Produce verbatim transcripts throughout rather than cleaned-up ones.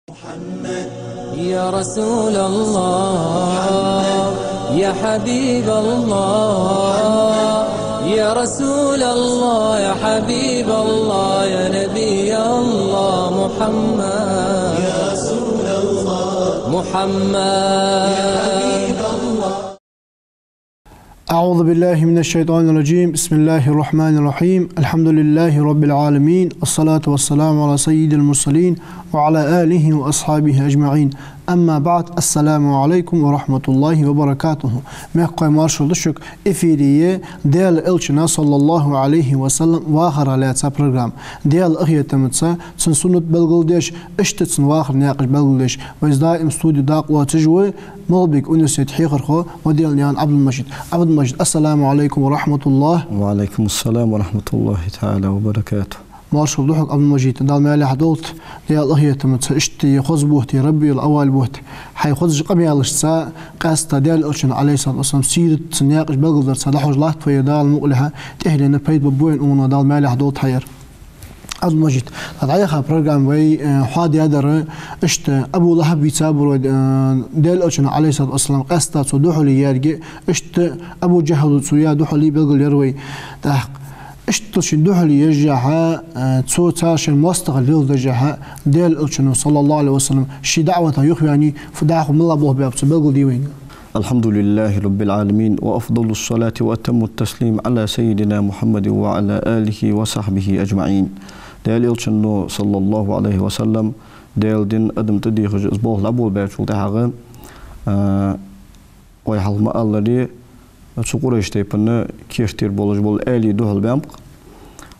يا رسول الله، يا حبيب الله، يا رسول الله، يا حبيب الله، يا نبي الله محمد. يا رسول الله، محمد. يا حبيب الله. أعوذ بالله من الشيطان الرجيم. بسم الله الرحمن الرحيم. الحمد لله رب العالمين. الصلاة والسلام على سيد المرسلين وعلى آله وأصحابه أجمعين. أما بعد. السلام عليكم ورحمة الله وبركاته. Мехкахой, маршал да шуга. Эфире я Даьла Элчана, صلى الله عليه وسلم, вахара лаьца программа. Даьла къахетамца, цун суннат белгалдеш, иштта цун вахара наькъаш белгалдеш, вайца даим студе дакъа лоацаш ва МагӀалбика университета хьехархо, Ваделанаькъан Ӏабдул-Мажид. Ӏабдул-Мажид, السلام عليكم ورحمة الله. وعليكم السلام ورحمة الله تعالى وبركاته. Маршал да хьога, Ӏабдул-Мажид, Дала маьлехьа долда. Даьла къахетамца, иштта хоза бутт я, РабиӀул-аввал бутт. Хьай хозача къамаьлашца, къаьстта Даьла Элчан, عليه الصلاة والسلام, сират, цун наькъаш белгалдарца дӀахьош латташ вай, Дала мукъалехьа, тӀехьленна пайда ба вайна укхунах, Дала маьлехьа долда хьа ер. Ӏабдул-Мажид, тха дӀаяхача программе вай, э, хьоадаьдар, иштта Абу ЛахӀаб вийцабар вай, э, Даьла Элчана, عليه الصلاة والسلام, къаьстта цо духьала яьрга, иштта Абу ДжахӀала цо яь духьала белгалъяьр вай. ТӀаккха иштта шийна духьала ешшехьа, э, цо цар шоай моастагӀал леладешшехьа, Даьла Элчано, صلى الله عليه وسلم, ший даӀвата юхаваьнна, фу дӀахо мел болх баьб цо, белгалде вайна. الحمد لله رب العالمين، وأفضل الصلاة وأتم التسليم على سيدنا محمد وعلى آله وصحبه أجمعين. Даьла Элчано, صلى الله عليه وسلم, Даьла дин адам тӀадехаш, из болх дӀаболабаьчул тӀехьагӀа, а, вай хьалха ма аллара, цу Къурайш тайпан кертера болаш бола аьлий духьала баьннаб-кх.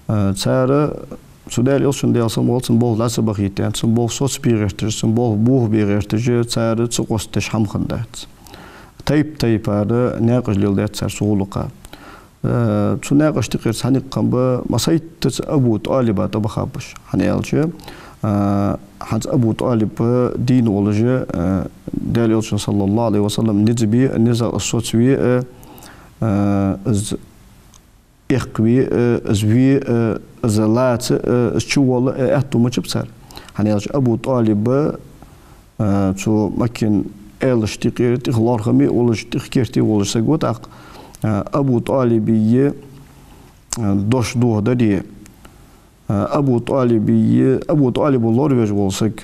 А, цар цу Даьла Элчан, Даьла салам хилда цунна, болх дӀа ца бахийта, цун болх соцабе гӀерташ, цун болх бохабе гӀерташ, цар ца къоастадеш хӀама хиннадац. Тайп-тайпара наькъаш леладаьд цар цу гӀулакха. Э, цу наькъашта юкъера цхьа никъ хиннаб, массайттаза Абу ТӀалиба тӀабахаб уж. ХӀана аьлча, э, хӀанз Абу ТӀалиб дийна волаш, э, Даьла Элчан, صلى الله عليه وسلم, низ бе, низагӀа соцаве, э, э, из эккхаве, э, из ве, э, из лаца, э, из чуволла, э, аьттув мичаб цар. ХӀана аьлча Абу ТӀалиб, э, цу Маккан аьлашта юкъера тӀех лоархӀаме а волаш, тӀех керте а волаш саг ва тӀаккха, э, Абу ТӀалиба, э, дош дохадаре, э, Абу ТӀалиба, Абу ТӀалиба лоравеш вола саг,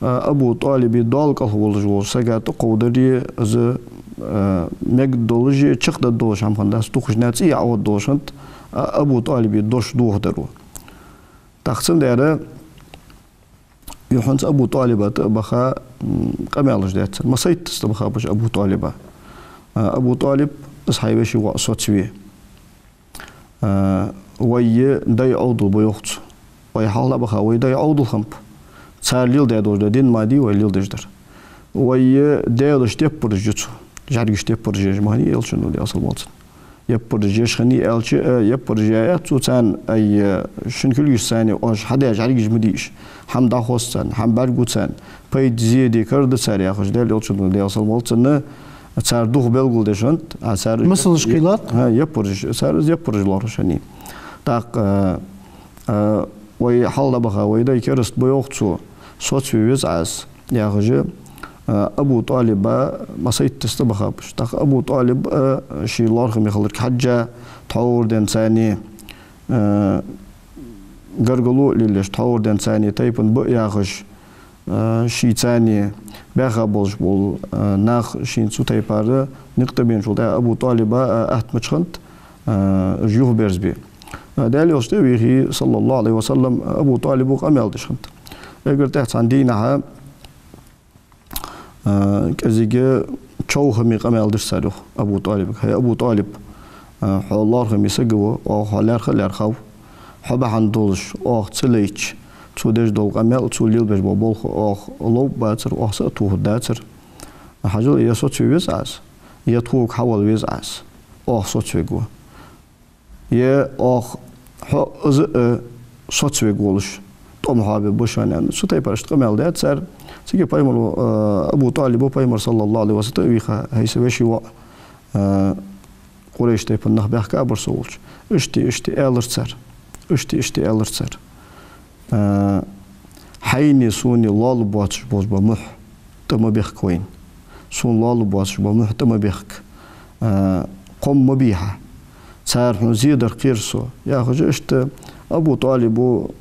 э, Абу ТӀалиба дола кӀалха волаш волча сага тӀакховдадаре, из, э, мегаргдолаш, чакхдаргдолаш хӀама хиннадац, дукхача наха цӀий Ӏоаргдолаш хиннад, э, Абу ТӀалиба дош дохадаро. ТӀаккха цудухьа юххьанца Абу ТӀалиба тӀабаха, м, къамаьлаш даьд цар. Массайттаза тӀабахаб уж Абу ТӀалиба. А, Абу ТӀалиб, из хьай веший воӀ соцаве. А, вай дай Ӏовдал ба, йоах цо. Вай хьалха дӀабаха вай дай Ӏовдал хиннаб. Цар леладаь долаш да, дин ма дий вай леладеш дар. Вай Даьлашта яппараш ю цо. ЖӀаргашта яппараш еш ма хиннай Элчано, Даьла салам хилда цунна. Яппараш еш хиннай аьлча, э, яппараш яь яц цо царна, ай, э, шун кулгашца царна оаш хьадаь жӀаргаш ма дий уж. ХӀама дӀахоз царна, хӀама бӀаргагу царна, пайда, зе де карагда цар яхаш, Даьла Элчано, Даьла салам хилда цунна, цар духьа белгалдеш хиннад, а цар масалаш кхийлад? ХӀа, яппараш, цар из яппараш лоархӀаш хиннай. ТӀаккха, э, э, вай хьалха дӀабаха вай дай кераста ба, йоах цо, соцаве веза Ӏа из. Яхаш, а, Абу ТӀалиба массайттаза тӀабахаб уж. ТӀаккха Абу ТӀалиб, а, ший лоархӀаме хиларга хьежжа, тхьовра денз царна, а, гаргало а лелаеш, тхьовра денз царна тайпан ба а яхаш, а, ший царна баьха болаш бола, а, нах шийна цу тайпара никъ тӀабеначул тӀехьагӀа Абу ТӀалиба, а, атта мича хиннад, а, уж юхаберзабе. А, Даьла Элча тӀавийхе, صلى الله عليه وسلم, Абу ТӀалиба къамаьл деш хиннад. Эггара тӀехьа цхьан дийнахьа, а, кӀезига човхаме къамаьл дир цар, йоах, Абу ТӀалибага: «ХӀай Абу ТӀалиб, а, хьо лоархӀаме саг ва, оаха хьо лаьрхӀа а лаьрхӀав. Хьо бахьан долаш оаха ца лайча, цо деш дола къамаьл, цо лелабеш бола болх оаха ловргбацар, оаха са а тохаргдацар. Хьажал, е соцаве веза Ӏа из, е тхога хьавала веза Ӏа из, оаха соцавергва. Е оаха хьо из а, э, соцавергволаш тӀом хьоабергба шоана», — аьнна. Цу тайпара иштта къамаьл даьд цар. Цига пайхамар, э, Абу ТӀалиба пайхамар, صلى الله عليه وسلم, тӀавийха: «ХӀай са веший воӀ, э, Къурайш тайпан нах баьхка а бар со волча. Иштта, иштта аьлар цар. Иштта, иштта аьлар цар. Э, Хьайна, сона лоалуш боацаш бола мухь тӀа ма бехка вайна. Сона лоалуш боацаш бола мухь тӀа ма бехка. А, кхоам ма бий хьа. Цар хьона зе дар кхер со. Яхаш, иштта Абу ТӀалиба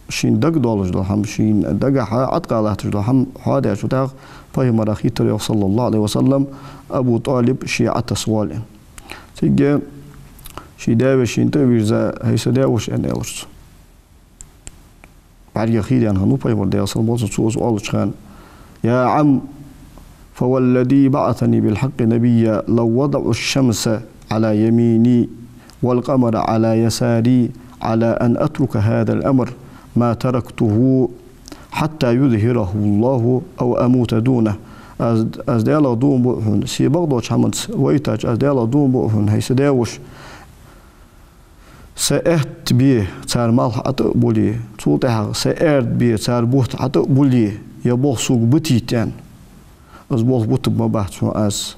шийна дагадоалаш дола хӀама, шийна дагахьа Ӏаткъа латташ дола хӀама хьоадаьчул тӀехьагӀа пайхамара хийтар йоах, саллаллахӀу Ӏалайхи ва саллам, Абу ТӀалиб ше Ӏотесса воалл аьнна. Цига ший даь-вешийна тӀа а вийрза: «ХӀай са даь-воша», — аьнна, аьлар цо. БӀаргех хий даьнна хиннав пайхамар, Даьла салам хилда цунна, цо из оалача хана: «يا عم، فوالذي بعثني بالحق نبيا لو وضعوا الشمس على يميني والقمر على يساري على أن أترك هذا الأمر ما تركته حتى يظهره الله أو أموت دونه». Аз, аз Даьлах дув буъ хьона, се бакъдолча хӀаманца вайтача аз Даьлах дув буъ хьона, хӀай са даь-воша, са аьтта бе цар малх ӀотӀа а буле, цул тӀехьагӀа са аьрда бе цар бутт ӀотӀа а буле, ер болх сога бутийта аьнна, из болх бутаргбац хьона аз.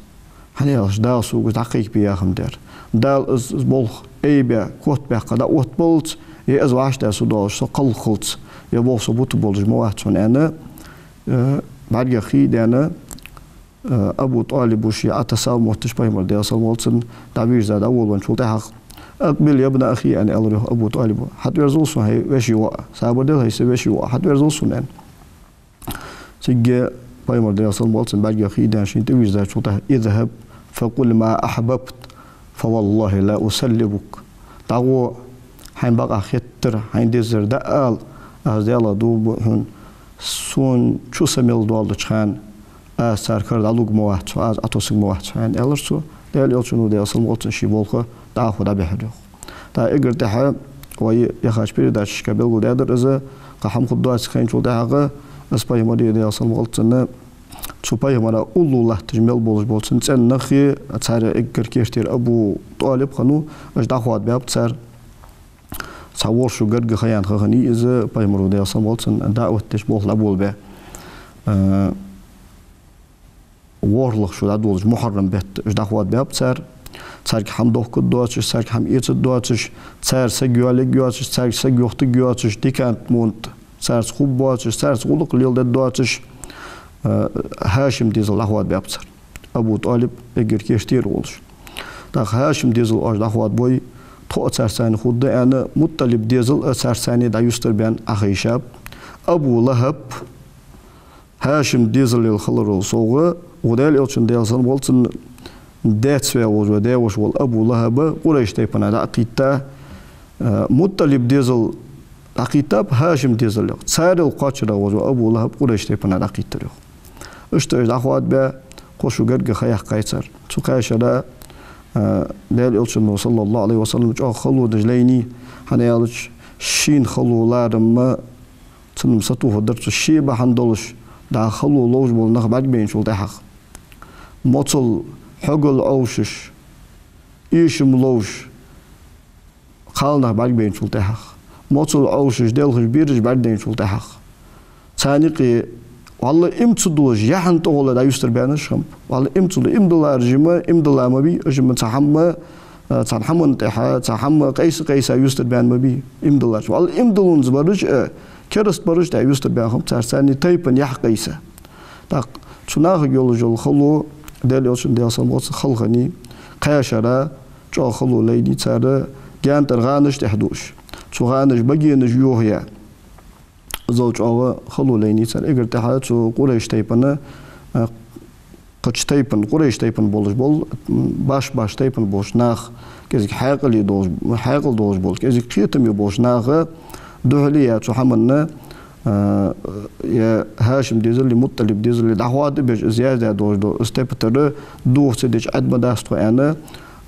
ХӀана аьлча Дала сога из дӀакхайкабе яхаш дар. Дала из, из болх айбаь, котбаьккха дӀаоттабаллалца, е из вӀаштӀехьа со доалаш, со кхалххалца, ер болх со бутаргболаш ма вац хьона аьнна, э, бӀаргех хий даьнна, э, Абу ТӀалиба ше Ӏотессача моттиге пайхамар, Даьла салам хилда цунна, дӀавийрза дӀаволавенначул тӀехьагӀа: «أقبل يا ابن أخي», — аьнна, аьлар йоах Абу ТӀалиба. «ХьатӀаверзал сона, хӀай веший воӀ. Сабар де, хӀай са веший воӀ, хьатӀаверзал сона», — аьнна. Цига пайхамар, Даьла салам хилда цунна, бӀаргех хий даьнна шийна тӀавийрзачул тӀехьагӀа: «اذهب فقل ما أحببت فوالله لا أسلبك». ДӀагӀо, хьайна бакъахьа хетар, хьайна дезар дӀаала, аз Даьлах дув буъ хьона, сона чу са мел доаллача хана аз цар кара дӀалургма вац хьо, аз Ӏотессаргма вац хьо, аьнна, аьлар цо. Даьла Элчано, Даьла салам хилда цунна, ший болх дӀахо дӀабихьар йоах. ТӀаккха эггара тӀехьа вай яхача передачашка белгалдаьдар из, кхы хӀама хургдоацилга хайначул тӀехьагӀа, из пайхамар а, Даьла салам хилда цунна, цу пайхамара уллув латташ мел болаш бола цун цӀен нах а, царех эггара керттера Абу ТӀалиб хиннав, уж дӀахоадабаьб цар. Цхьа ворхӀ шу гаргга ха яьнна ха хиннай из, пайхамара, Даьла салам хилда цунна, даӀват деш, болх дӀаболабаь. Э, ворхӀлагӀа шу дӀадолалуш мухьаррам бетта уж дӀахоадабаьб цар. Царга хӀама дохкаргдоацаш, царга хӀама эцаргдоацаш, цар саг йоалаергйоацаш, царга саг йохийтаргйоацаш, дикант-монт царца хургбоацаш, царца гӀулакх леладергдоацаш, э, ХӀашима дезал дӀахоадабаьб цар. Абу ТӀалиб эггара керттера волаш. ТӀаккха ХӀашима дезал оаш дӀахоадабой, тхо а царца цхьана хургда аьнна, МутӀалиба дезал а царца цхьана дӀаюстарбаьнна Ӏохайшаб. Абу ЛахӀаб ХӀашима дезалел хиларал совгӀа, укх Даьла Элчан, Даьла салам хилда цунна, даь-воша вола, даь-воша вола Абу ЛахӀаб Къурайш тайпанах дӀакхийтта, э, МутӀалиба дезал дӀакхийттаб ХӀашима дезалех. Царел кхоачара вола Абу ЛахӀаб Къурайш тайпанах дӀакхийттар йоах. Иштта уж дӀахоадабаь, кхо шу гаргга ха яьккхай цар. Цу кхаь шера, э, Даьла Элчано, саллаллахӀу Ӏалайхи ва саллам, чӀоагӀа хало деш лайнай, хӀана аьлча шийна хало ларам ма, цунна-м сатохаргдар цо, ше бахьан долаш дӀа хало ловш бола нах бӀаргабайначул тӀехьагӀа. Моцал, хьогал Ӏовшаш, эшам ловш кхалнах бӀаргабайначул тӀехьагӀа. Моцал Ӏовшаш, делхаш бераш бӀаргадайначул тӀехьагӀа. Царна юкъе, валлахӀи, иман ца долаш, яхьанна тӀагӀолла дӀаюстарбаьннараш хиннаб. ВаллахӀи, иман ца долаш, иман диллараш-м, иман дилла ма бий, уж-м цхьа хӀама, э, цхьан хӀаман тӀехьа, цхьа хӀама къайса-къайса юстарбаьнна ма бий, иман диллараш. ВаллахӀи, иман дилланза бараш а, кераста бараш а тӀа юстарбаьнна хиннаб цар, царна тайпан яхь къайса. ТӀаккха цу нахага йолаш йола хало, Даьла Элчан, Даьла салам хилда цунна, хала хиннай, кхаь шера чӀоагӀа хало лайнай цар, гаьна тӀара гӀанаш тӀехьа дуаш. Цу гӀанаша багенаш йохаяь. Иззал чӀоагӀа хало лайнай цар. Эггара тӀехьа цу Къурайш тайпан, а, кхыча тайпан, Къурайш тайпан болаш бола, башха-башха тайпан болаш нах, кӀезига хьаькъале долаш, хьаькъал долаш болаш, кӀезига кхетаме болаш наха духьале а цу хӀаманна, а, е ХӀашима дезалеи МутӀалиба дезалеи дӀахоадабеш, из яздаь долаш дола, из тайпа тара духьа ца дича Ӏаьдма дац тхо аьнна,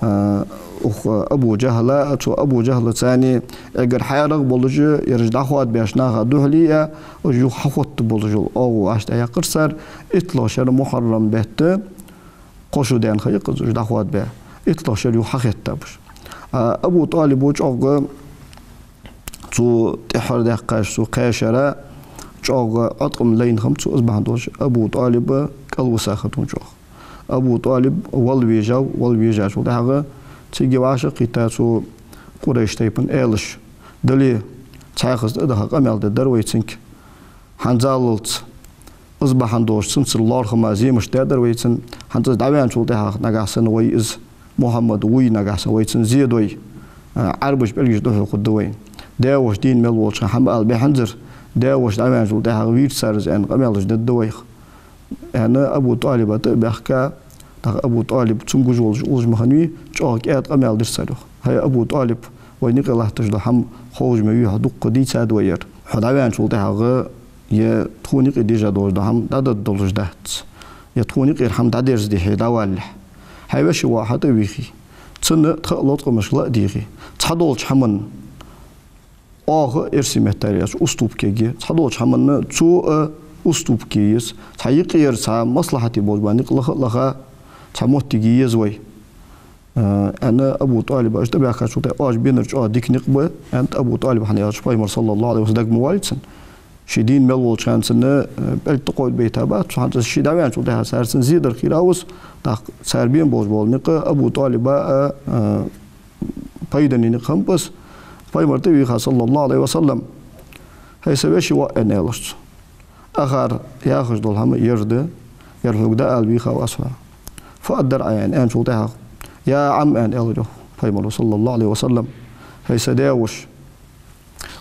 а, укх Абу ДжахӀала, цу Абу ДжахӀала царна эггара хьарагӀа болаш, ераш дӀахоадабеш наха духьале а, уж юха хьахоттаргболаш йола оагӀув вӀаштӀехьаяьккхар цар, иттлагӀа шера мухьаррам бетта, кхо шу даьнна ха я-кх из уж дӀахоадабаь, иттлагӀа шера юха хьахеттаб уж. А Абу ТӀалиба чӀоагӀа цу тӀеххьара даьккхача цу кхаь шера чӀоагӀа Ӏоткъам лайна хиннаб цо, из бахьан долаш Абу ТӀалиб кӀалвиса хиннав чӀоагӀа. Абу ТӀалиб вала вежав, вала вежачул тӀехьагӀа цига вӀашагӀкхийтта цу Къурайш тайпан аьлча: «Дале, цхьаькхаза тӀадаха къамаьл дергдар вай цунга. хӀанзалца из бахьан долаш цунцара лоархӀама, земаш даьдар вай цунна. ХӀанз из дӀаваьнначул тӀехьагӀа нагахьа санна вай из Мухьаммад вуй нагахьа санна вай цунна зе дой, а, Ӏарбаша пӀелгаш дӀахьокхаргда вайна. Даь-воша дийна мел волча хана хӀама ала бехьанзар, даь-воша дӀаваьнначул тӀехьагӀа вийрча цар из аьнна къамаьлаш дергда вайх. Аьнна, Абу ТӀалиба тӀа а баьхка, тӀаккха Абу ТӀалиб цунна гуш волаш уллаш ма хиннавий, чӀоагӀа кӀаьда къамаьл дир царех. ХӀай Абу ТӀалиб, вай наькъе латташ дола хӀама ховш ма вий, хьо дуккха дийцад вай ер. Хьо дӀаваьнначул тӀехьагӀа е тхона юкъе дежа долаш дола хӀама дӀадаргдолаш дац, е тхона юкъера хӀама дӀадерзаде хье дӀавалалехь. Хьай веший воӀ хьатӀавийхе, цунна тха а лоаткъамашка ла а дийхе, цхьадолча хӀаманна оаха, эрсий меттала аьлча, уступка е, цхьадолча хӀаманна цо а уступка е еза, цхьа юкъера цхьа маслахьате болаш бола никъ лаха а лаха, цхьа моттиг е еза вай. Э, аьнна, Абу ТӀалиба иштта баьхкачул тӀехьагӀа, оаш бенар чӀоагӀа дика никъ ба, аьннад Абу ТӀалиба, хӀана аьлча Пайхамар, саллаллахӀу ӀалайхӀи ва саллам, дагавоалийт цунна. Ше дийна мел волча хана цунна, э, пӀелг тӀакховдабайта бац цо, хӀанз ше дӀаваьнначул тӀехьагӀа цар цунна зе дар хийра ва из, тӀаккха цар бена болаш бола никъ Абу ТӀалиба а, э, пайдане никъ хиннаб из. Пайхамар тӀавийха, саллаллахӀу ӀалайхӀи ва саллам: «ХӀай са веший воӀ», — аьнна, аьлар цо. «Акхар яхаш дола хӀама ер да, ер хьога дӀаала вийхав аз хьо». «Фу аргдар Ӏа?» — аьнна, аьнначул тӀехьагӀа: «يا عم», — аьнна, аьлар йоах Пайхамаро, саллаллахӀу ӀалайхӀи ва саллам: «ХӀай са даь-воша,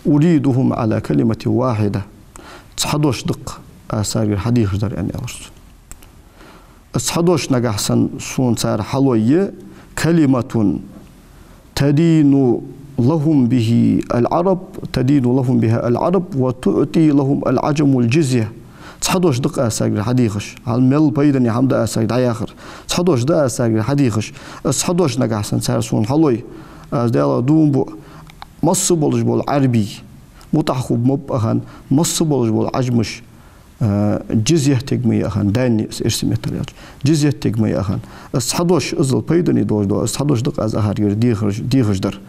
أريدهم على كلمة واحدة». «Цхьа дош да-кх аз царгара хьадехаш дар», — аьнна, аьлар цо. «Цхьа дош нагахьа санна сона цар хьалой, كلمة تدين لهم بها العرب، تدين لهم بها العرب وتعطي لهم العجم الجزية». «Цхьа дош да-кх аз царгара хьадехаш». Хьал мел пайдане хӀама да аз царга дӀаяхар. «Цхьа дош да аз царгара хьадехаш. Из цхьа дош нагахьа санна цар сона хьалой, аз Даьлах дув буъ, масса болаш бола Ӏарбий мутӀахьа хургба ма баьхьан, масса болаш бола Ӏажамаш, э, джизья тегма яхьан, дани», — из эрсий меттала аьлча, «джизья тегма яхьан». Из цхьа дош, иззал пайдане долаш да, из цхьа дош да-кх аз акхаргара дехаш, дехаш дар.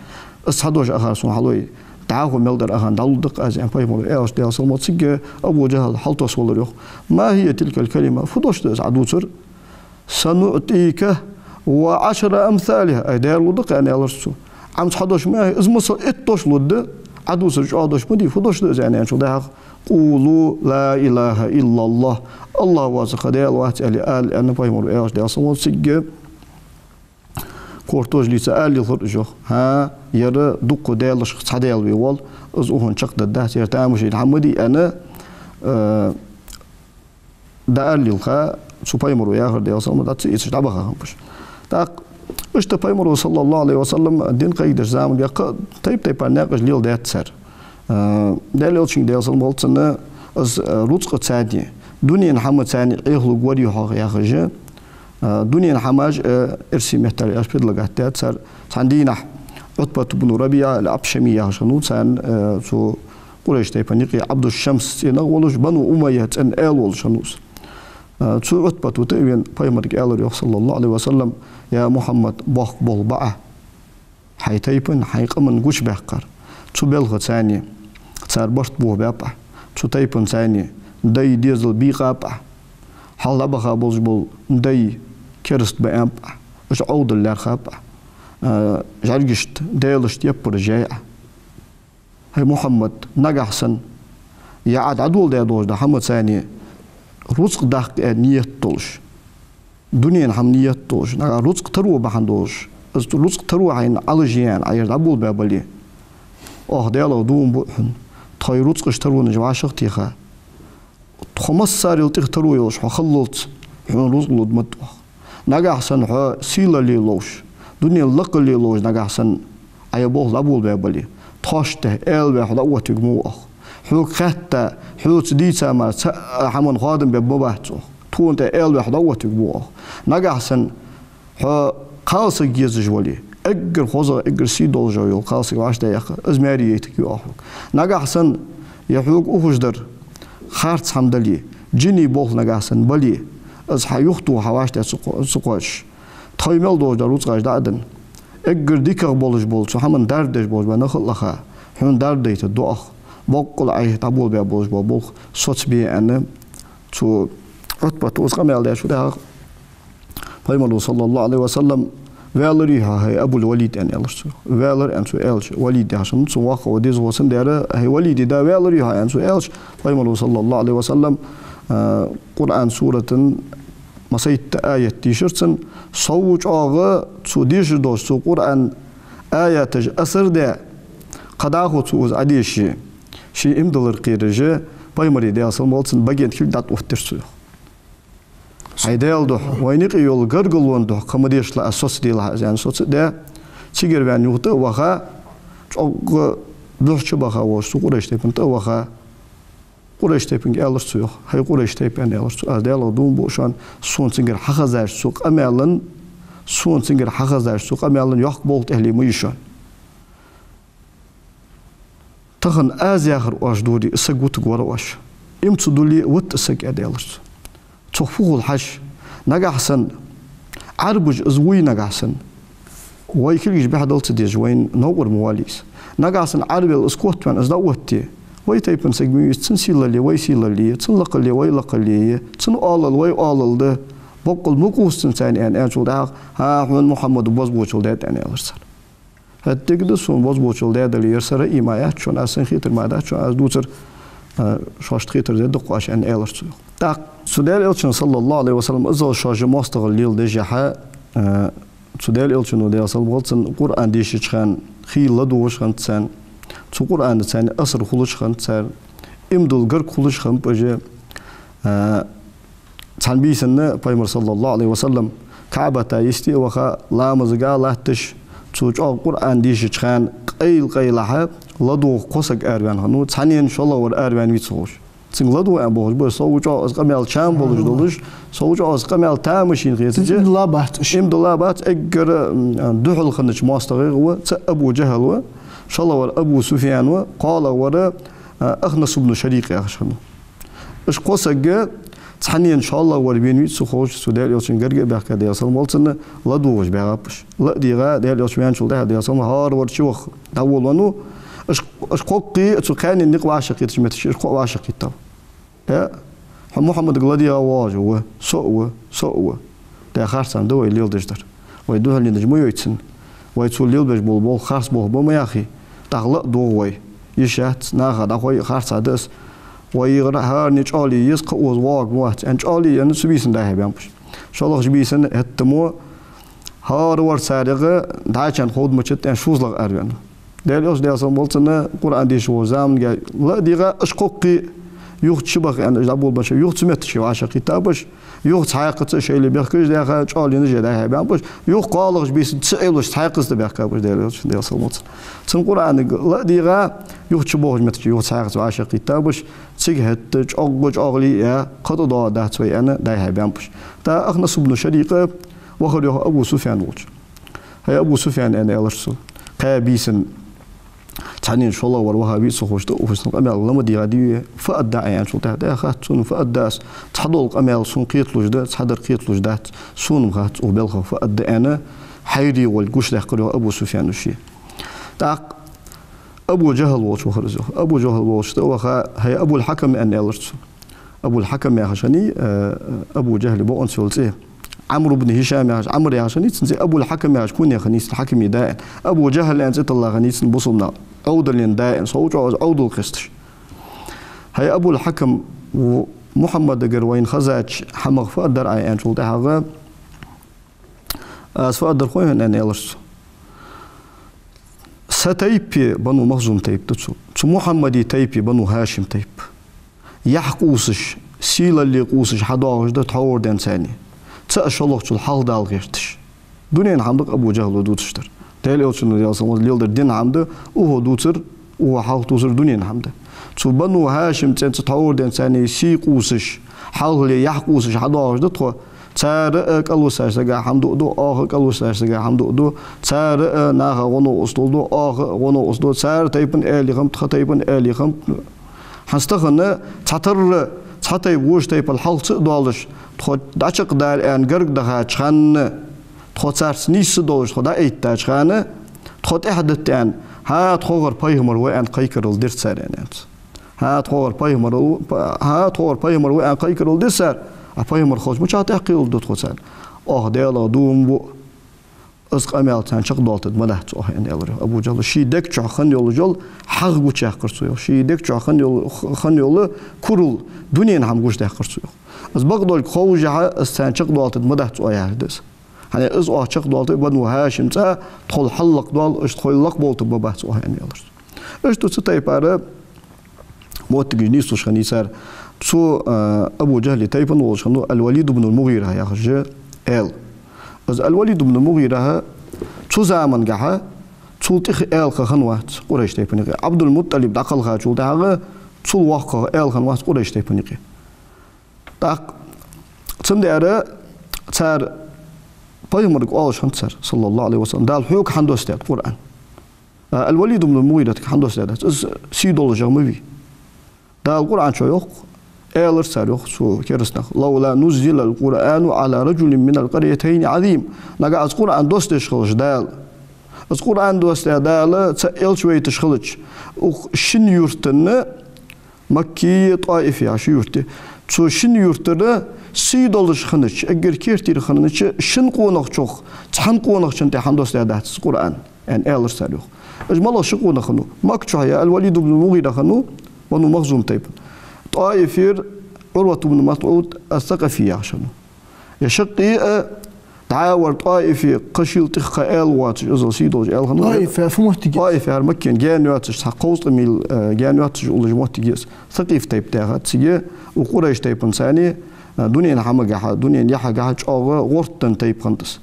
«Из цхьа дош акхар сона хьалой, дӀахо мел дар акхарна дӀалургда-кх аз», — аьнна, Пайхамаро аьлча, Даьла салам хилда цунга, Абу ДжахӀал хьалтосвелар йоах: «ما هي تلك الكلمة?» «Фу дош да из Ӏа дувцар?» «سنعطيك وعشر أمثالها». «Ай, Даьла лургда-кх», — аьнна, аьлар цо. «Ӏа-м цхьа дош ма яхий, из масал итт дош лургда, Ӏа дувцар чӀоагӀа дош ма дий, фу дош да из?» — аьнна, аьнначул тӀехьагӀа: «قولوا لا إله إلا الله». «АллахӀ воацар кхы Даьла вац», — аьле, ала, аьнна, Пайхамаро аьлча, Даьла салам хилда цунга, корта тӀа лийца ала лелхар уж йоах. ХӀа, ер дуккха даьлашха цхьа Даьла ве воал, из укхунна чакхдаргдац, ер тамашийна хӀама ма дий, аьнна, э, дӀаала лелха, цу Пайхамаро яхар, Даьла салам хилда цунга, дӀа ца эцаш дӀабаха хиннаб уж. ТӀаккха иштта Пайхамаро, саллаллахӀу ӀалайхӀи ва саллам, ди кхайкадеш заман баьккха, тайп-тайпара наькъаш леладаьд цар. Э, Даьла Элчанга, Даьла салам хилда цунна, из, э, рузкъаца а, дунен хӀамаца а Ӏехалургвар-кх хьо яхаш, э, дунен хӀамаш, э, эрсий меттала аьлча, предлагать даьд цар. Цхьан дийнахьа Ӏутбат ибн РабиӀа ал-Ӏабшами яхаш хиннав царна, э, цу Къурайш тайпан юкъе Ӏабду-Шамс цӀенах волаш, Бану Умайя цӀен аьла волаш хиннав из. Э, цу Ӏутбата тӀа а вена, Пайхамарга аьлар йоах, саллаллахӀу ӀалайхӀи ва саллам: «Я Мухьаммад, боккха болх ба Ӏа хьай тайпан, хьай къаман гучабаьккхар. Цу балхаца а цар барт бохабаьб Ӏа, цу тайпанца а дай дезал бийкъаб Ӏа, хьалха дӀабаха болаш бола дай кераста баьб Ӏа, уж Ӏовдала лаьрхӀаб Ӏа, э, жӀаргашта, даьлашта яппараш яьй Ӏа. ХӀай Мухьаммад, нагахьа санна, е Ӏа дӀадоладаь долаш дола хӀамаца а рузкъа даккха аьнна ният долаш, дунен хӀама ният долаш, нагахьа рузкъа таро бахьан долаш, из рузкъа таро хьайна Ӏалашъяь Ӏа ер дӀаболабаь бале, оаха Даьлах дув буъ хьона, тхоай рузкъаш таронаш вӀашагӀтеха, тхо массарел тӀех таро йолаш хьо хиллалца, хьона рузкъа лургда ма дий оаха. Нагахьа санна хьо сийлалле ловш, дунен лакхалле ловш, нагахьа санна Ӏа ер болх дӀаболабаь бале, тхоашта аьла ваь хьо дӀаоттавергва ма ва оаха. Хьога хаьтта, хьоца дийца мара цхьа а хӀаман хоадам бергба ма бац оаха. Тхона тӀа аьла ваь хьо дӀаоттавергва ма ва оаха. Нагахьа санна хьо кхалсаг езаш вале, эггара хозагӀа, эггара сий долаш йола кхалсаг вӀаштӀехьаяьккха, из маьре яйтаргья оаха хьога. Нагахьа санна е хьога ухаш дар харц хӀама дале, жиний болх нагахьа санна бале, из хьа юхатоха хьо вӀаштӀехьа ца кхо-, ца кхоачаш, тхоай мел долаш дола рузкъаш дӀа а денна, эггара дикагӀа болаш бола, цу хӀаман дарба деш болаш бола нах а лаха, хьона дарба дайтаргда оаха, боккъала Ӏайха дӀаболабаь болаш бола болх соцабе, аьнна, цу Ӏутбата из къамаьл даьчул тӀехьагӀа Пайхамаро, саллаллахӀу ӀалайхӀи ва саллам, «Ваьлар-ий хьо, хӀай Абул-Валид?» — аьнна, аьлар цо. «Ваьлар», — аьнна, цо аьлча, Валид яхаш хиннад цун воккха ва, деза ва цун дера, «ХӀай Валид, да, ваьлар-ий хьо?» — аьнна, цо аьлча, пайхамара, саллаллахӀу Ӏалайхи ва саллам, а, Къуръан суратан массайтта аят дийшар цунна, сов чӀоагӀа цо дешаш долча цу Къуръан аяташа асар даь, кхы дӀахо цо из Ӏодеше, ший иман диллар кхераш, пайхамара, Даьла салам хилда цунна, баген кулг дӀатӀаоттадир цо, йоах. «ХӀай Даьла духьа, вайна юкъе йола гаргалонна духьа кхы ма дешалахь, соцаделахь из», — аьнна, соцадаь, цигара ваьнна юха тӀа а ваха, чӀоагӀа духьа чубаха волча цу Къурайш тайпан тӀа а ваха, Къурайш тайпанга аьлар цо, йоах. «ХӀай Къурайш тайпа, — аьнна, аьлар цо, — аз Даьлах дув буъ шоана, сона цунгара хьахезача цу къамаьлан, сона цунгара хьахезача цу къамаьлан йоккха болх тӀехьале ма е шоана. Тахан аз яхар оаш дора, из саг вутаргвар оаш. Иман ца дулле, вутт из саг», — аьнна, аьлар цо. Цох фу хул хьажа, нагахьа санна Ӏарбаша из вуй, нагахьа санна вай кулгаш бӀехдала ца дезаш, вайна новкъара ма валий из. Нагахьа санна Ӏарбел из котваьнна, из дӀаоттае, вай тайпан саг ма вий из, цун сийлалле вай сийлалле я, цун лакхалле вай лакхалле я, цун оалал вай оалал да, боккъал ма кхувса цунца, аьнна, аьнначул тӀехьагӀа: «ХӀа, хьона Мухьаммада бозбуунчал даьд», — аьнна, аьлар цар. «ХӀаьта дика да, сона бозбуунчал даьдале, ер сара а иман яц шоана, аз, сона хетар мара дац шоана аз дувцар, а, шоашта хетар дергда-кх оаш», — аьнна, аьлар цо. ТӀаккха цу Даьла Элчан, саллаллахӀу Ӏалайхи ва саллам, иззал шоаш моастагӀал леладеш яхьа, а, цу Даьла Элчано, Даьла салам хилда цунна, Къуръан дешача хана хийла ладувгӀаш хиннад царна, цу Къуръана царна асар хулаш хиннад цар, иман дилла гарга хулаш хиннаб уж, а, цхьан бийсан пайхамар, саллаллахӀу Ӏалайхи ва саллам, КаӀбата йисте а ваха, ламазага а латташ, цу чӀоагӀа Къуръан дешача хана къайла-къайлахьа ладувгӀа кхо саг араваьнна хиннав, цхьаннена шоллагӀвар араваьнна вий ца ховш. Цунга ладувгӀа аьнна бохаш ба, сов чӀоагӀа из къамаьл чам болаш долаш, сов чӀоагӀа из къамаьл тамашийна хетача, иман дилла бац уж. Иман дилла бац, эггара, м, духьала хиннача моастагӀех ва, цаӀ Абу ДжахӀал ва, шоллагӀвар Абу Суфьян ва, кхоалагӀвар, а, Ахнас ибн Шарикъ яхаш хиннав. Уж кхо саг цхьаннена шоллагӀвар вена вий ца ховш, цу Даьла Элчан гарга а баьхка, Даьла салам хилда цунна, ладувгӀаш баьгӀаб уж. ЛадувгӀаш баьгӀаб уж, ваьнначул тӀехьагӀа, Даьла салам хилда, хӀаравар чувахав, дӀаволавеннав. Уж, уж кхоккхе цу кхаьннена никъ вӀашагӀкхетача моттиге уж кхоъ вӀашагӀкхийттав. Э, хьо Мухьаммадага ладийгӀа воагӀаш ва, со а ва, со а ва. Даьра, харцахьа да вай леладеш дар. Вай духьале наж ма йойцан. Вай цо лелабеш бола болх харц болх ба ма яхий. ТӀаккха ла а дувгӀа вай. Йиш яц, наха дӀахой, харцахьа да из. Вай гӀара хӀаране чӀоагӀа е еза, кхы оза воагӀаргма вац, аьнна, чӀоагӀа енна, цу бийсан дӀай-хьай баьннаб уж. ШоллагӀча бийсан хӀаьта мо хӀаравар царех дӀачарна ховргдолча тӀа шозлагӀа араваьннав. Даьла Элча, Даьла салам хилда цунна, Къуръан дешаш волча заманга ла а дийгӀа, уж кхоккхе юха чубаха аьнна, уж дӀаболабеннача, юха цу моттиге вӀашагӀкхийттаб уж, юха цхьаькхаза шоайла бехкаш даьха, чӀоагӀа енна уж дӀай-хьай баьннаб уж, юха кхоалагӀча бийсан ца Ӏелуш цхьаькхаза тӀабаьхкаб уж, Даьла Элча, Даьла салам хилда цунна. Цун Къуръанага ла а дийгӀа, юха чубохача моттиге юха цхьаькхаза вӀашагӀкхийттаб уж, цига хӀаьта чӀоагӀа-чӀоагӀа ле а, кхы тӀадоагӀаргдац вай аьнна, дӀай-хьай баьннаб уж. ТӀаккха Ахнас ибн Шарикъ вахар, йоах, Абу Суфьян волча. «ХӀай Абу Суфьян, — аьнна, аьлар цо, — кхаь бийсан цхьаннена шоллагӀвар ваха вий ца ховш, тӀа а ухаш, цун къамаьл ла ма дийгӀа дий вай, фу аргда Ӏа?» — аьнначул тӀехьагӀа, «ДӀахац, сона фу аргда аз, цхьа дола къамаьл сона кхеталуш да, цхьадар кхеталуш дац, сона-м хац укх балхах фу аргда», — аьнна, хьайре волга гучадаьккхар, йоах, Абу Суфьяно ше. ТӀаккха Абу ДжахӀал волча вахар из, йоах. Абу ДжахӀал волча тӀа а ваха: «ХӀай Абул-Хьакам, — аьнна, аьлар цо». Абул-Хьакам яхаш хиннай, э, Абу ДжахӀала бокъонца йола цӀи. Ӏамр ибн ХӀишам яхаш, Ӏамр яхаш хиннай цун цӀи, Абул-Хьакам яхаш кунья хиннай цун, Хьакама да аьнна. Абу ДжахӀал аьнна цӀи тилла хиннай цун бусалба наха, Ӏовдален да аьнна, сов чӀоагӀа из Ӏовдал кхесташ. «ХӀай Абул-Хьакам, в-, Мухьаммадагара вайна хезача хӀамах фу аргдар Ӏа?» — аьнначул тӀехьагӀа, «Аз фу аргдар хой хьона, — аьнна, аьлар цо. — Са тайпа Бану Махзум тайпа да цо. Цу Мухьаммада тайпа Бану ХӀашим тайпа. Яхь къувсаш, сийлалле къувсаш хьадоагӀаш да тхьовра денз царна. ЦаӀ шоллагӀчул хьалха Далла гӀерташ». Дунен хӀама да-кх Абу ДжахӀала дувцаш дар. Даьла Элчано, Даьла салам хилда цунна, леладар дин хӀама да, укхо дувцар, укхо хьалха тувсар дунен хӀама да. Цу Бану ХӀашим цӀенца тхьовра денз царна сий къувсаш, хьалхале яхь къувсаш хьадоагӀаш да тхо. Цар а кӀалвисача сага хӀама дуаду, оаха а кӀалвисача сага хӀама дуаду, цар а наха гӀо-новкъост лулду, оаха а гӀо-новкъост ду, цар тайпан аьле хиннаб, тха тайпан аьле хиннаб. ХӀанз тахан цхьатарра цхьа тайпа вож тайпал хьалха ца а доалаш, тхо дӀачакхдала аьнна гарга дахача хана, тхо царца нийсса долаш тхо дӀаэттача хана, тхо тӀехьадатта аьнна: «ХӀа, тхогӀара пайхамар ва», — аьнна, кхайкарал дир цар, аьнна, аьннад цо. «ХӀа, тхогӀара пайхамар ва, хӀа, тхогӀара пайхамар ва», — аьнна, кхайкарал дир цар. А пайхамар хилча мичахьа тӀехкхийлургда тхо царна? Оаха Даьлах дув ма буъ, из къамаьл царна чакхдоалийтаргда ма дац оаха, аьнна, аьлар йоах Абу Джахьла. Ший дег чу хинна йола жол хьагӀ гучаяьккхар цо йоах. Ший дег чу хинна йола, хинна йола курал дунен хӀама гучадаьккхар цо йоах. Из бакъдолга ховшшехь, из царна чакхдоалийтаргда ма дац оаха, яхаш да из. ХӀана аьлча из оаха чакхдоалийта Бану ХӀашим цӀа тхол хьаллакхдоал, уж тхойл лакхбовлийтаргба бац оаха, аьнна, аьлар цо. Иштта цу тайпара моттигаш нийслуш хиннай цар. Цу, а, Абу Джахьла тайпан волаш хиннав Аль-Валид ибн аль-МугӀира яхаш аьла. Из Аль-Валид ибн аль-МугӀира цу замангахьа цул тӀех аьла кхы хиннавац Къурайш тайпан юкъе. Ӏабдул-МутӀалиб дӀакхелхачул тӀехьагӀа цул воккха аьла хиннавац Къурайш тайпан юкъе. ТӀаккха цудухьа цар пайхамарга оалаш хиннад цар, саллаллахӀу Ӏалайхи ва саллам: «Дала хьога хӀана доссадаьд Къуръан? А, Аль-Валид ибн аль-МугӀиратага хӀана доссадаьдац? Из сий долаш ма вий». Дала Къуръан чу йоах, аьлар цар йоах, цу кераста наха: «لولا نزل القرآن على رجل من القريتين عظيم». Нагахь из Къуръан доссадеш хилча Дала, из Къуръан доссадаь Дала цхьа элча вайташ хилча, укх шин юртана, Макка, ТӀоиф яха ши юрт я. Цу шин юртара сий долаш хиннача, эггара керттера хиннача шин къонахчох цхьан къонахчун тӀа хӀана доссадаьдац из Къуръан, аьнна, аьлар цар йоах. Уж малагӀа ши къонах хиннав? Макка чухь я Аль-Валид ибн МугӀира хиннав, Бану Махзум тайпан. ТӀоифера Ӏурват ибн МасӀуд ас-Сакъафи яхаш хиннав. Ер шаккхе а дӀа а вар ТӀоифе кхы шийла тӀех кхы аьла воацаш, иззал сий долаш аьла хиннав. ТӀоиф фу моттиг я? ТӀоиф яхар Маккан гаьна йоацаш, цхьа кховзткъа мил, э, гаьна йоацаш уллаш моттиг я из. Сакъиф тайпа даьхад цига, укх Къурайш тайпан царна, э, дунен хӀамагахьа, дунен яхьагахьа чӀоагӀа гӀортан тайпа хиннад из.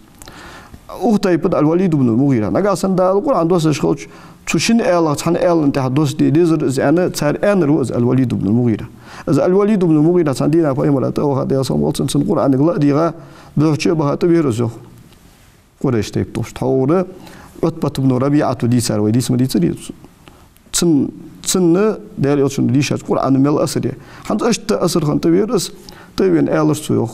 Укх тайпан Аль-Валид ибн МугӀира. Нагахь санна Дала Къуръан доссадеш хилча, цу шин аьлах цхьан аьлан тӀа доссаде дезар из, аьнна, цар аьннар ва из Аль-Валид ибн МугӀира. Из Аль-Валид ибн МугӀира цхьан дийнахьа пайхамара тӀа а ваха, Даьла салам хилда цунна, цунна Къуръанага ла а дийгӀа, буьхьа чу а баха тӀавера из йоах. Къурайш тайпа тӀа уж тхьовра Ӏутбат ибн РабиӀата дийцар, вай дийца ма дийцарий. Цун, цунна Даьла элчано дийшача Къуръано мел асар я. ХӀанз иштта асар хинна тӀавера из, тӀавена аьлар цо йоах: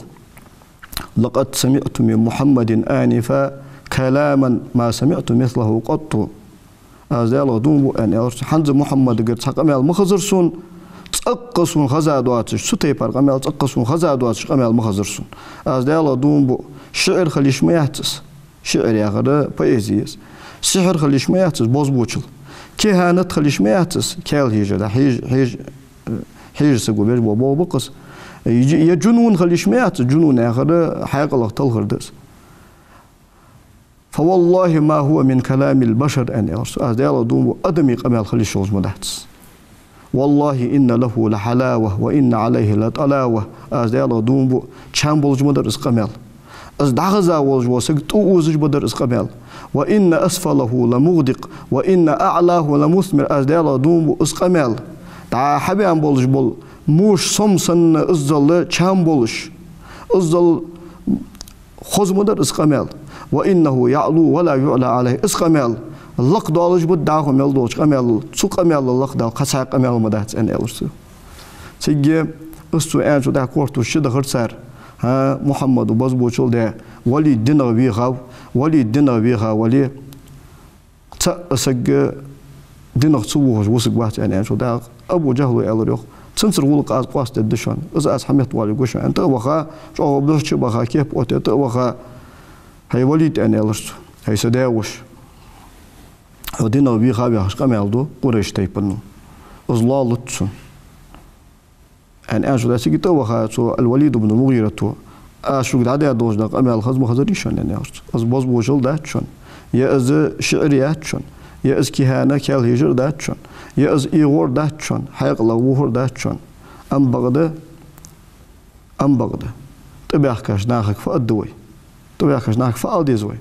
«لقد سمعت من محمد آنفا كلاما ما سمعت مثله قط». Аз Даьлах дув буъ, аьнна, аьлар цо, хӀанз Мухьаммадагара цхьа къамаьл ма хезар сона, цӀаккха сона хеза доацаш, цу тайпара къамаьл цӀаккха сона хеза доацаш къамаьл ма хезар сона. Аз Даьлах дув буъ, шиӀр хила йиш ма яц из. ШиӀр яхар поэзи я из. Сихьр хила йиш ма яц из, бозбуунчал. КихӀанат хила йиш ма яц из, каьла хьежар, хьеж-, хьеж-, хьежа саго беш бола болх ба-кх из. Е, е жунун хила йиш ма яц из, жунун яхар хьаькъалах талхар да из. «فوالله ما هو من كلام البشر», аьнна, аьлар цо. Аз Даьлах дув буъ, адамий къамаьл хила йиш йолаш ма дац из. «والله إن له لحلاوة وإن عليه لطلاوة». Аз Даьлах дув буъ, чам болаш ма дар из къамаьл. Из дӀахеза волаш вола саг тӀаозаш ма дар из къамаьл. «وإن أسفله لمغدق وإن أعلاه لمثمر». Аз Даьлах дув буъ, из къамаьл дӀа хьабаьнна болаш бола муш сом санна иззал чам болаш, иззал хоза ма дар из къамаьл. «وإنه يعلو ولا يعلى عليه». Из къамаьл лакхдоалаш ба дӀахо мел долча къамаьлал, цу къамаьлал лакхдала кхы цхьа къамаьл ма дац, аьнна, аьлар цо. Цига из цо аьнначул тӀехьагӀа корта ши дахар цар: «ХӀа, Мухьаммад ва бозбуунчал даь, Валид динах вехав, Валид динах веха вале, цхьа а саг динах ца вохаш вусаргвац», аьнна, аьнначул тӀехьагӀа Абу Джахьла аьлар йоах: «Цунцара гӀулакх аз къоастадергда шоана, из аз хьаметтавоалийтаргва шоана», аьнна, тӀа а ваха, чӀоагӀа буьхьа чу а баха, кеп оттадаь тӀа а ваха: «ХӀай Валид, — аьнна, аьлар цо, — хӀай са даь-воша, хьо динах вехав яхаш къамаьл ду Къурайш тайпано. Из лоалац сона», аьнна, аьнначул тӀехьагӀа цига тӀа а ваха, цу Аль-Валид ибн МугӀирата: «Аз шуга дӀадаь долаш дола къамаьл хеза ма хезарий шоана, — аьнна, аьлар цо. — Из бозбуунчал дац шоана, е из шиӀр яц шоана, е из кихӀана каьла хьежар дац шоана, е из эгӀор дац шоана, хьаькъалах вохар дац шоана. Амма бакъда, амма бакъда, тӀабаьхкача нахага фу аргда вай? ТӀабаьхкача нахага фу ала деза вай?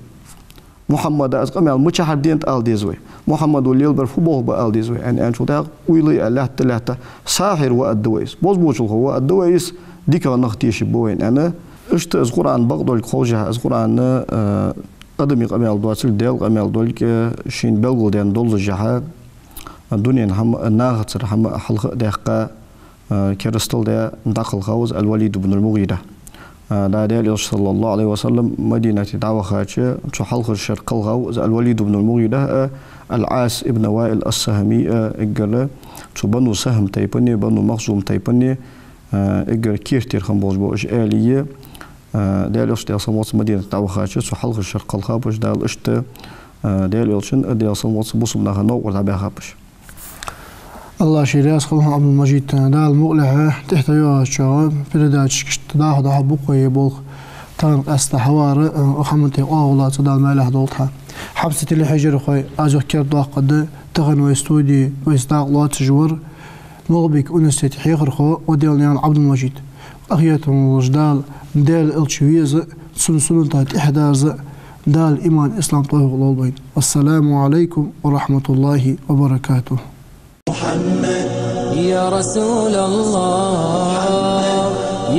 Мухьаммада из къамаьл мичахьара денад ала деза вай? Мухьаммада лелабар фу болх ба ала деза вай?» аьнна, аьнначул тӀехьагӀа, уйла а лаьтта-лаьтта: «Сахьир ва аргда вай из, бозбуунчалхо ва аргда вай из, дикагӀа нах тешаргба вайна», аьнна. Иштта из Къуръан бакъдолга ховшшехь, из Къуръан, э, адамий къамаьл доацилга, Даьла къамаьл долга, э, шийна белгалдаьнна доллашехь, дунен хӀама, нахацара хӀама хьалха а даьккха, э, керастал даь дӀакхелхав из Аль-Валид ибн аль-МугӀира. Э, дӀа Даьла Элча, саллаллахӀу Ӏалайхи ва саллам, Мадинате дӀавахача, цу хьалхарча шера кхелхав из Аль-Валид ибн аль-МугӀира а, Аль-Ӏас ибн ВаӀил ас-Сахьми а, эггара цу Бану Сахьм тайпани, Бану Махзум тайпани, э, эггара керттера хинна болаш бола уж аьлий, а, Даьла Элча, Даьла салам хилда цунна, Мадинате дӀавахача, цу хьалхарча шера кхелхаб уж, Дала иштта, а, Даьла Элчан а, Даьла салам хилда цунна, бусалба наха новкъара дӀабаьхаб уж. АллахӀа ший раьза хилва хьона, Ӏабдул-Мажид, Дала мукъалехь тӀехьа тӀайоагӀача передачашка иштта дӀахо-дӀахо букъ бе болх, тахан къаьстта хьавар, а, хӀаман тӀа къоагӀа лаца Дала маьлехь долда хьа. Хьамсара телехьежархой, аз юха кердадоаккхаргда, тахан вай студе вайца дакъа лоацаш вар Малгобекан университета хьехархо Ваделнаькъан Ӏабдул-Мажид. Къахетам болаш Дала Даьла Элча веза, цун суннатах тӀехьадаза, Дала иман, ислам, товфикъ лолда вайна. Ассаламу Ӏалайкум ва рахьматуллахӀи ва баракатухӀ. يا رسول الله،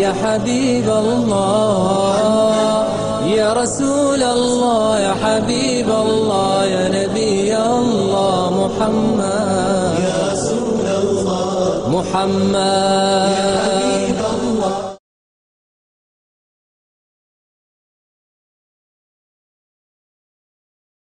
يا حبيب الله، يا رسول الله، يا حبيب الله، يا نبي الله، محمد، يا رسول الله، محمد، يا حبيب